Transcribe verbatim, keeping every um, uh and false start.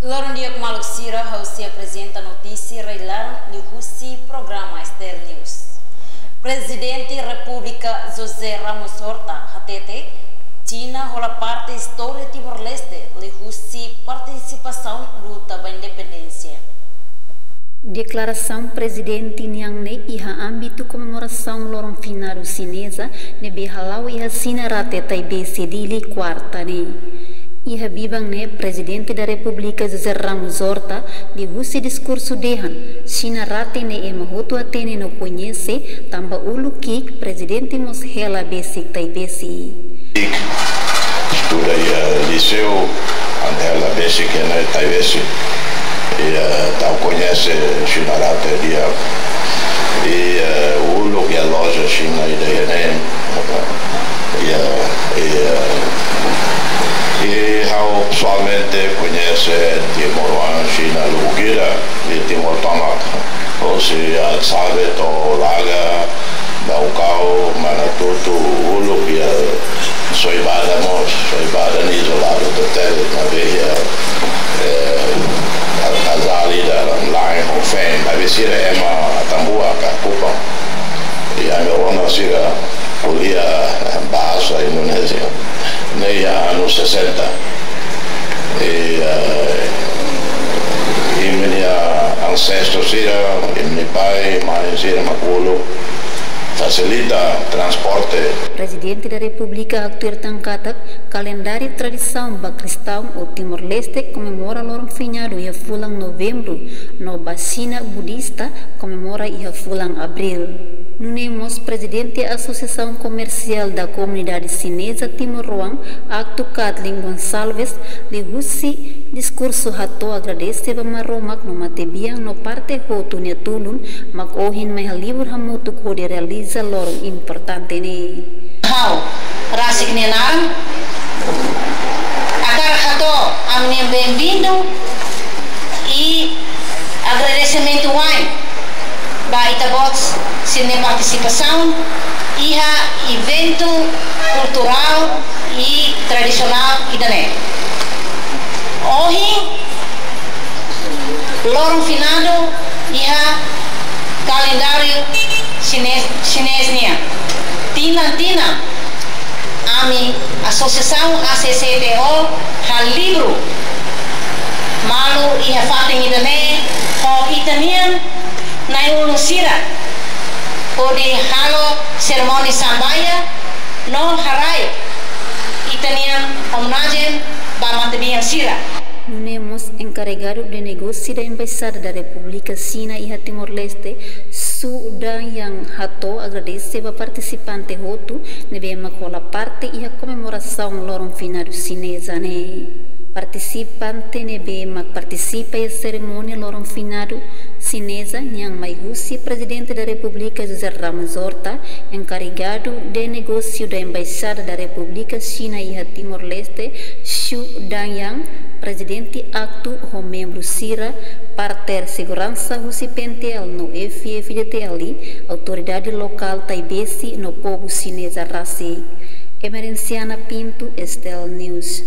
Loron di'ak maluk sira, ha'u sei aprezenta notísia rai-laran liuhusi programa S T L News. Prezidente Repúblika José Ramos Horta hatete, Xina hola parte istória Timor-Leste liuhusi partisipasaun luta ba independénsia. Deklarasaun prezidente nian ne'e iha ámbitu komemorasaun loron finadu xineza ne'ebé hala'o iha Xina rate Taibesi, Dili, kuarta ne'e. Iha biban ne'e, Prezidente da Repúblika José Ramos Horta liuhusi diskursu dehan, Xina rate ne'e ema hotu hatene no koñese, tanba uluk ki'ik Prezidente mós hela besik Taibesi. Estuda iha Liseu, entaun hela besik iha ne'e Taibesi. I, eh, tau koñese Xina rate di'ak. I, eh, uluk iha loja Xina ida iha ne'e. I, eh, i, eh, i ha'u pesoalmente koñese timoroan Xina lubuk ida, i Timor tomak. Hosi Atsabe to'o Laga, Baucau, Manatutu, uluk iha Soibada mós, Soibada ne'e izoladu tebes, maibé iha, eh, a-, Azali da Line of Fame, maibé sira ema Atambua ka Kupang. I ami rona sira ko'alia bahasa Indonézia. Ne'e iha anu sesenta. I, eh, imi-nia ansestu sira, imi-nia pai, mãe sira mak uluk fasilita transporte. Prezidente da Repúblika haktuir tan katak, kalendáriu tradisaun ba kristaun ou Timor-Leste komemora loron finadu iha fulan Novembru, no ba Xina budista komemora iha fulan Abríl. Nune'e mós Prezidente Asosiasaun Komersiál da Komunidade Xineza Timoroan, ACTU, Kathleen Gonçalves, liuhusi diskursu hato'o agradese ba Maromak no matebian no parte hotu nia tulun, mak ohin mai halibur hamutuk hodi realiza loron importante ne'e. Ha'u rasik nia naran, hakarak hato'o ami-nia benvindu i agradesimentu wa'in ba ita-boot sira-nia partisipasaun iha eventu kulturál i tradisionál ida-ne'e. Ohin loron finadu iha kalendáriu xinez, xinez nian. Tinan-tinan ami Asosiasaun A C C T O halibur malu iha fatin ida-ne'e ho ita-nia na'i-ulun sira hodi halo serimónia sambaia no haraik ita-nia omenajen ba matebian sira. Nune'e mós enkarregadu de negósiu da Embaixada da Repúblika Xina iha Timor-Leste, Xu Danyang, hato'o agradese ba partisipante hotu ne'ebé mak hola parte iha komemorasaun loron finadu xineza ne'e. Partisipante ne'ebé mak partisipa iha serimónia loron finadu xineza nian mai husi Prezidente da Repúblika José Ramos Horta, enkarregadu de negósiu da Embaixada da Repúblika Xina iha Timor-Leste, Xu Danyang, Prezidente ACTU ho membru sira, parter seguransa husi P N T L no F F D T L, autoridade lokál Taibesi no povu xineza rasik. Emerenciana Pinto, S T L News.